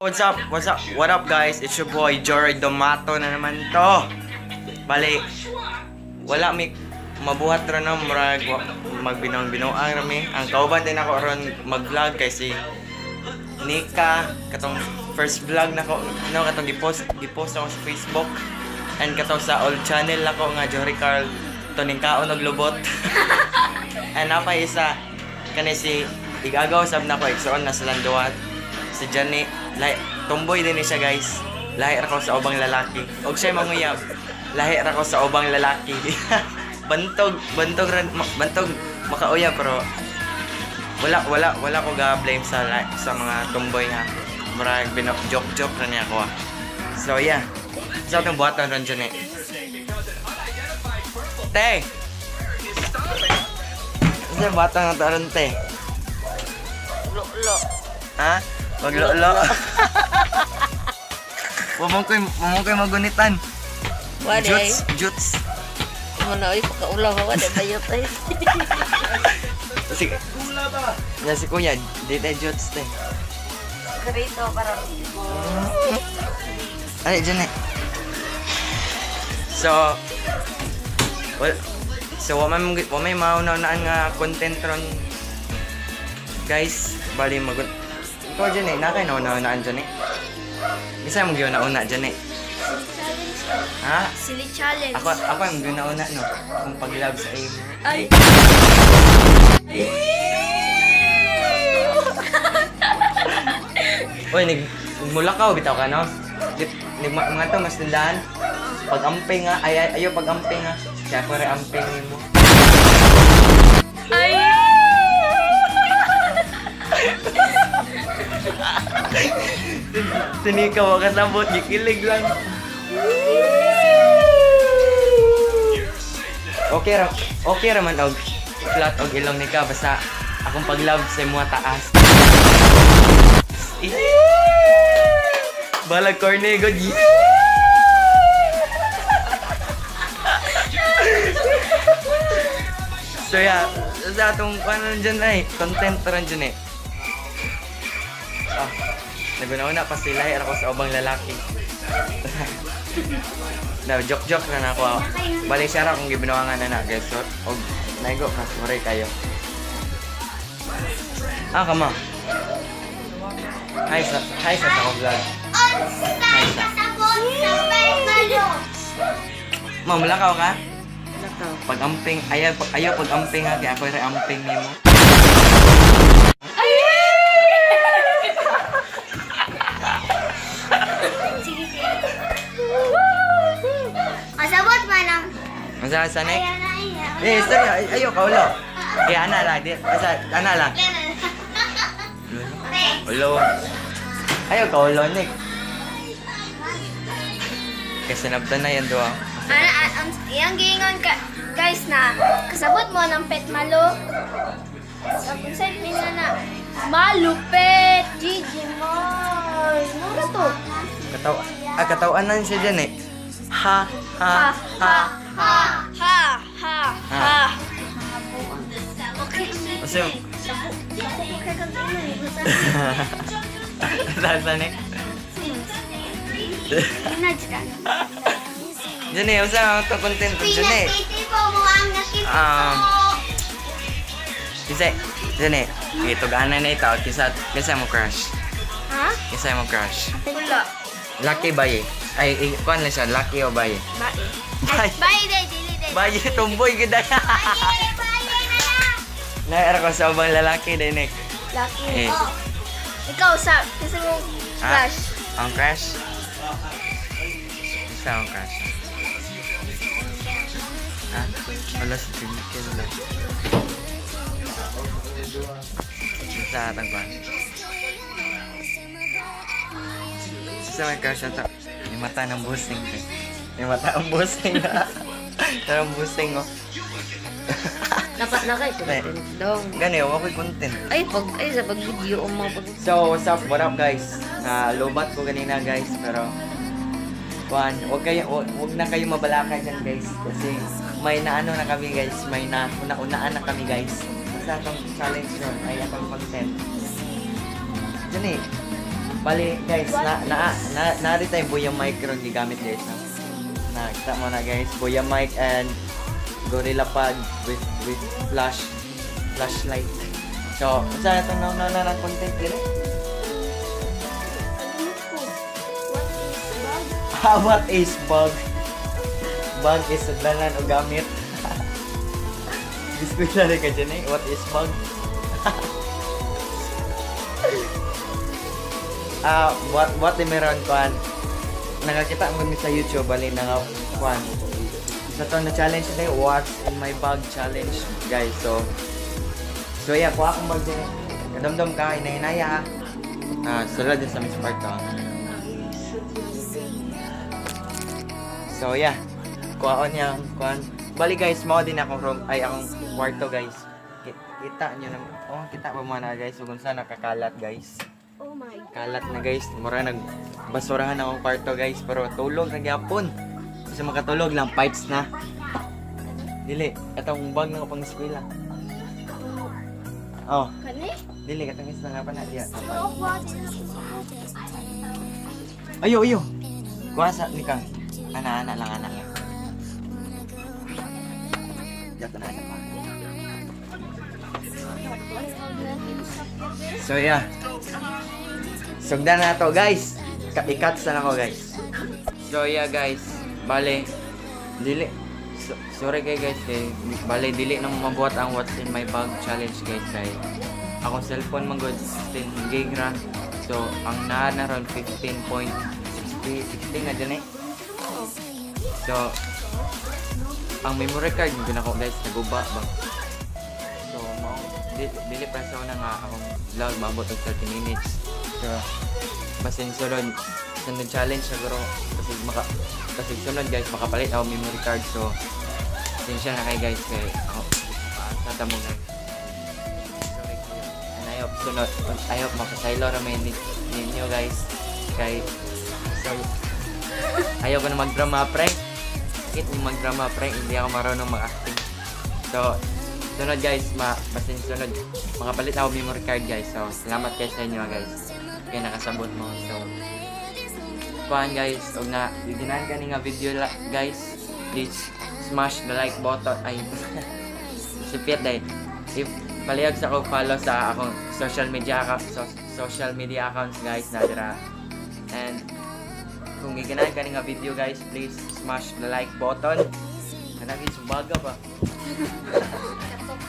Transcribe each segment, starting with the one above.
What's up? What's up? What up, guys? It's your boy Jory Domato na naman to. Bali, wala mi mabuhat ra no, murag magbinong-binuang ra mi. Ang kauban din ako ron mag-vlog kay si Nika, katong first vlog nako no, katong gipost ako sa Facebook and katong sa old channel nako nga Jory Carl to ning kaon og lubot. And napay isa kani si igagaw sab nako, igsuon na silang duwa. Si Johnny, lahi, tomboy din ni siya, guys. Lahi ra ko sa ubang lalaki. Og siya manguyab. Lahi ra ko sa ubang lalaki. Bantog, bantog ra, bantog makauyab, pero wala wala wala ko ga blame sa mga tomboy ha. Murag bino joke joke ra niya ako ah. So yeah. Sa atong buhaton ron dyan eh. Te! Sa buhaton nga to ron, te? Lo-lo. Ha? Maglolo. Wamong ko'y magunitan. Wala eh. Juts, juts. Muna oy pagkaulaw ako di bayot ay. Sige. Yan si kuya, di tayo juts te. Karito para Ay, dyan eh. So, well, so wa may mauna-unaan nga content ron. Guys, bali magun. Ikaw dyan eh, nakay nauna-unaan dyan eh. Bisa mo gyud na dyan eh. Ha? Silly challenge. Ako ang guna-una no. Kung pag-love sa imo. Ay. Uy, nag mulakaw bitaw ka no? Di, nag mga to mas tindahan. Pag-amping nga, ay, ay ayo pag-amping nga. Kaya ako rin amping nimo. Ay. Sinika wa kasabot, gikilig lang. Okay ra man og flat og ilong ni ka, basta akong pag-love sa imo taas. Eh. Balag corny god. So yeah, sa atong ano dyan ay, content ran dyan eh. Ah, naguna-una pa sila, ako sa ubang lalaki. Na, joke-joke na na ako. Ah. Balik siya ra kung gibinuangan na na, guys. So, og, naigo ka, sorry kayo. Ah, kama. Hi sa ako vlog. Unsay kasabot sa Petalo. Ma'am, mulakaw ka? Lakaw. Pag-amping, ayaw, ayaw pag-amping ha, kaya ako rin amping nimo. Sige, sige. Kasabot man ang Masa sa nek? Ayan na, ayan. Eh, sorry, ayaw kaulo. Kaya ana lang, di, asa, ana lang. Ulo. Ayaw kaulo, Nick. Kasi nabdan na yan doon. Ana, ang iyang giingon ka, guys, na kasabot mo ng pet malo. Sa kung sa na na malupet, Gigi Moy. Mura to. Kataw ah, katawanan siya dyan eh. Ha, ha, ha. Ha, ha, ha, ha. Okay. Kasi, Ako ko kay kang ina eh. saan eh? Ina dyan. Dyan eh, usa ang content ko dyan eh. Pinagtitipo mo ang nakita. Kasi, dyan eh, ito, na ito, kisa, kisa mo crush. Ha? Kisa mo crush. Wala. Lucky ba eh? Ay, eh, kuan lang siya, lucky o baye? Bae. Baye. Bae day, dili day. Baye, tumboy, ganda. Bae, bae na lang. Naira ko sa ubang lalaki din eh. Lucky. Eh. Oh. Ikaw sa kasi mo Ah, crush. Ang crush? Isa ang crush. Ha? Wala si Twinkle lang. Isa atang kwan. Isa may crush ata. May mata ng busing. Eh. May mata ang busing. Tarang busing oh. Dapat na kay content dong. Gani, wa ko'y content. Ay pag ay sa pag video o mga pag So, what's up? What up, guys? Na lobat ko ganina, guys, pero kuan, wag na kayo mabalaka dyan, guys, kasi may naano na kami, guys, may na una-unaan na kami, guys. Unsa atong challenge ron ay atong content. Diyan eh. Bali guys, na na na na tayo Boya mic ron gigamit, guys. No? Na kita mo na, guys, Boya mic and Gorilla Pod with flashlight. So, unsa atong na na na content dire? Kalimot ko. What is bag? Ah, what is bag? Bag is sudlanan o gamit. Biskuit na rin ka dyan eh. What is bag? Ah, what di meron kuan? Nakakita mo mi sa YouTube, bali nga kuan. Sa to na challenge na "What's in my bag" challenge, guys. So yeah, kuha akong bag din. Kadamdam ka, hinahinaya. Ah, sulod din sa Miss Park to. So yeah, kuhaon niya kuan. Bali guys, mao din akong room ay akong kwarto, guys. Kita niyo na oh, kita ba mo na, guys, kung saan nakakalat, guys. Oh my God. Kalat na, guys, mura nag basurahan akong kwarto, guys, pero tulog na gyapon. Kasi makatulog lang pipes na. Dili, atong bag na ko pang eskwela. Oh, Kani? Dili katong isa nga pa na diya. Oo, kuha din. Ayo, ayo. Kuha sa ni kang. Ana, ana lang, ana lang. Diyan na, ana pa. So yeah. Sugdan na to, guys. I-cut na ako, guys. So yeah, guys, bale dili so, sorry kay guys kay bale dili na mo mabuhat ang "What's in my bag" challenge, guys, kay akong cellphone man gud 16 gig ra. So ang naa na ron 15.60 16 na dyan eh. So ang memory card gyud nako, guys, naguba ba. So mao dili pa sa una nga akong vlog maabot og 30 minutes. So basin sunod sunod challenge siguro kasi sunod, guys, makapalit ako memory card. So pasensya na kay guys kay ako sa mo, guys. Sorry kayo. And I hope sunod, I hope makasaylo ra may ninyo, guys, kay so ayaw ko na magdrama, pre. Sakit yung magdrama, pre. Hindi ako marunong mag-acting. So sunod, guys, ma basin sunod makapalit ako memory card, guys. So salamat guys sa inyo, guys, kay nakasabot mo. So kuan, guys, og na ginahan kani nga video la, guys, please smash the like button. Ay, sipit day. If palihog sa ko follow sa akong social media account, social media accounts, guys, na dira. And kung giganahan kani nga video, guys, please smash the like button. Kanang sumbaga ba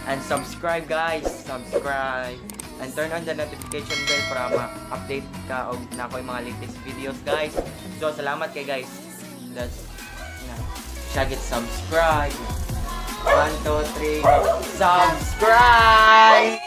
and subscribe, guys, subscribe and turn on the notification bell para ma-update ka og na ako'y mga latest videos, guys. So salamat kay guys. That's na siya. Get subscribe. 1, 2, 3, go. Subscribe.